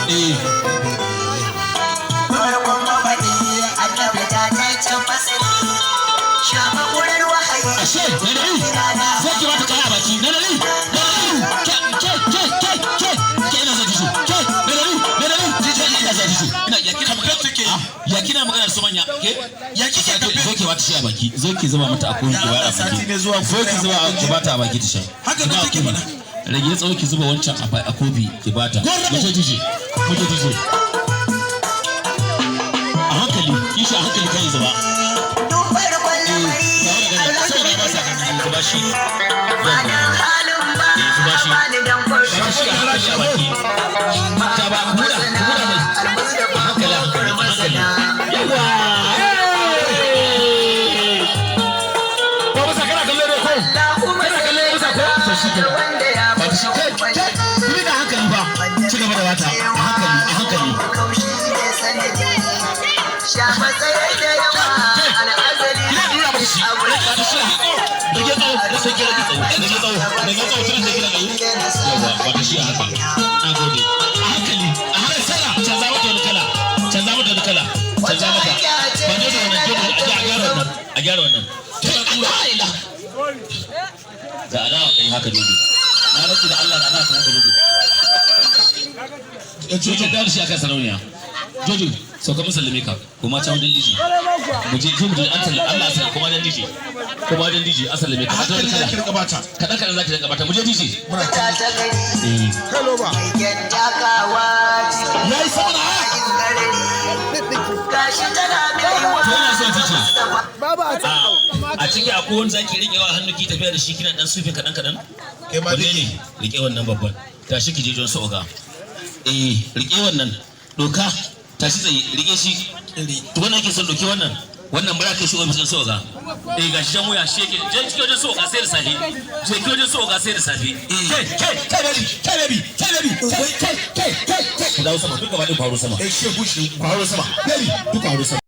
Eh. Farkon mafaɗi Annabi tataccen masani, shamakurar wahayi. Ashe Nanari, sai ki bata kaya a baki. Nanari, Nanari, ke, ke, ke, ke, ke, ke, ina son tissue. Ke Nanari, Nanari, ke, ina son tissue. Ina ya kina magana Take. Ya kina magana da su manya ke? Ya kike Zo kamfen? ki bata shi a baki. Zo ki zuba mata a kofi, ki bayar a Sati baki. mai zuwa. Zo ki zuba, ki bata a baki ta sha. Haka nan Zuba a take kofi. faɗa. Rage tsawo, ki zuba wancan a kofi ki bata. Gwarrabo. Mu je tissue, mu je tissue. A hankali, ki shi a hankali kan zuba. Duk farkon Eh, lamari. ga wani gani sai ga ba sa kan zuba shi. Bana halin ba. Eh, zuba shi. Bani dan farko. Ba shi a hankali a baki. Ta ba hura, hura mai. A hankali, a hankali, a hankali. Yawa! Ba musa kana kallo ne ko? Kana kallo musa ko? To shi kenan. Wanda ya Ba ta shi kai, kai, ki da hankali ba. Ci gaba da bata a hankali, a hankali. Kaushi ne sanadi sha matsayar da yawa al'azali. Ina dura mata shi. Ba ta shi. Rage tsawo, sai ki rage tsawo. Rage tsawo, rage tsawo, tun da kina tsawo. Yawa, ba ta shi a haka. Na gode. A hankali, a hankali. Canza mata wani kala. Canza mata wani kala. Canza mata. Ba ne da wannan, a gyara wannan. A gyara wannan. La ilaha. Da alawa kai haka dodo. Na rantsi da Allah da alawa kai haka dodo. Jojo, da shi akan sarauniya. Jojo, sauka mun sallame ka. Kuma can wajen DJ. Mu je, mu je, an sallame Allah sallame kuma wajen DJ. Kuma wajen DJ an sallame A ka. hankali zaki rika bata. Kaɗan kaɗan zaki rinka bata. Mu je DJ. Muna Ta kallo. ta gari. Eh. Mai kyan takawa cikin Yayi sama na haya. garari, gashi tana kaiwa. To ina son teacher. A ciki akwai wanda zaki rike wa hannu ki tafiya da shi, kina dan sufin kaɗan kaɗan. Kai ma Wanne dai. ne? Rike wannan babban. Tashi ki je don su oga. Eh, rike wannan. Doka, tashi tsaye, rike shi. To wannan ake son doki wannan. Wannan bara kai shi ofis din su oga. Eh, gashi can wuya shi yake. Je ki wajen su oga sai da safe. Je ki wajen su oga sai da safe. Ke, ke, ke baby, ke baby, ke baby, ke, ke, ke, ke, ke. Ku dawo sama, duka ba ɗin faru sama. Eh, shehu shehu. Ku hauro sama. Baby, duka hauro sama.